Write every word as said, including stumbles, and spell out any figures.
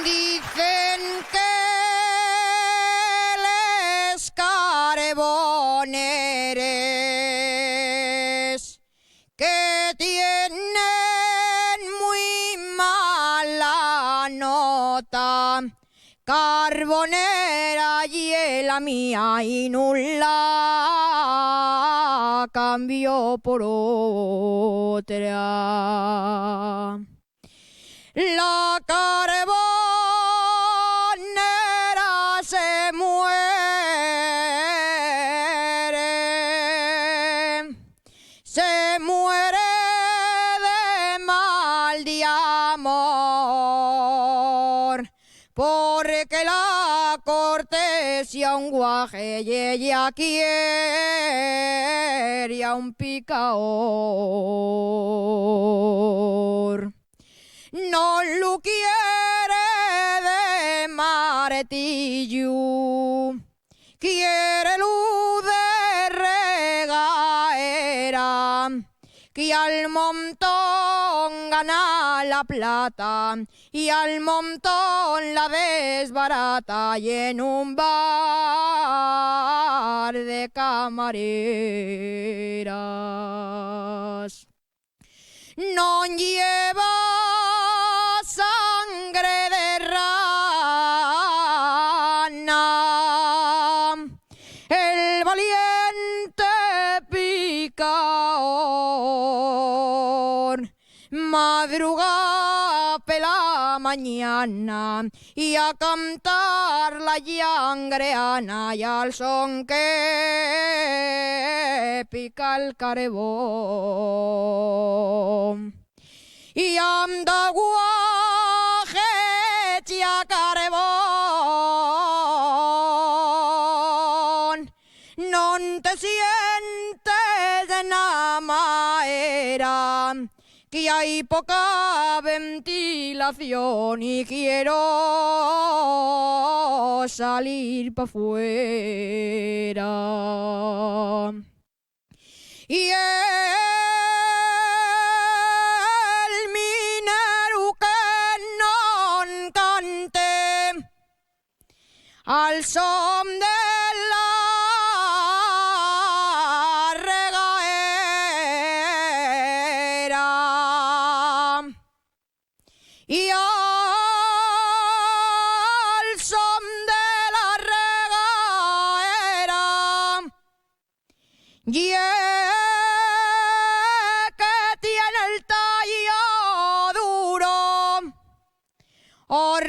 Dicen que les carboneres que tienen muy mala nota. Carbonera ye la mía y nun la cambio por otra. La carbonera se muere, se muere de mal de amor, porque la cortesía un guaje y ella quiere a un picador. Non lu quiere de martillu, quiérelu de regaera, que al montón gana la plata y al montón la desbarata y en un bar de camareras. Non lleva sangre de rana el valiente picador. Madruga pela mañana y a cantar la llangreana y al son que pica el carbón. Y anda, guaje, echá carbón, non te sientes na maera, que hai poca ventilación y quiero salir pa fuera. Y el mineru que non cante al son de la regaera. Y al son de la regaera, ye que tiene el tallo duro. O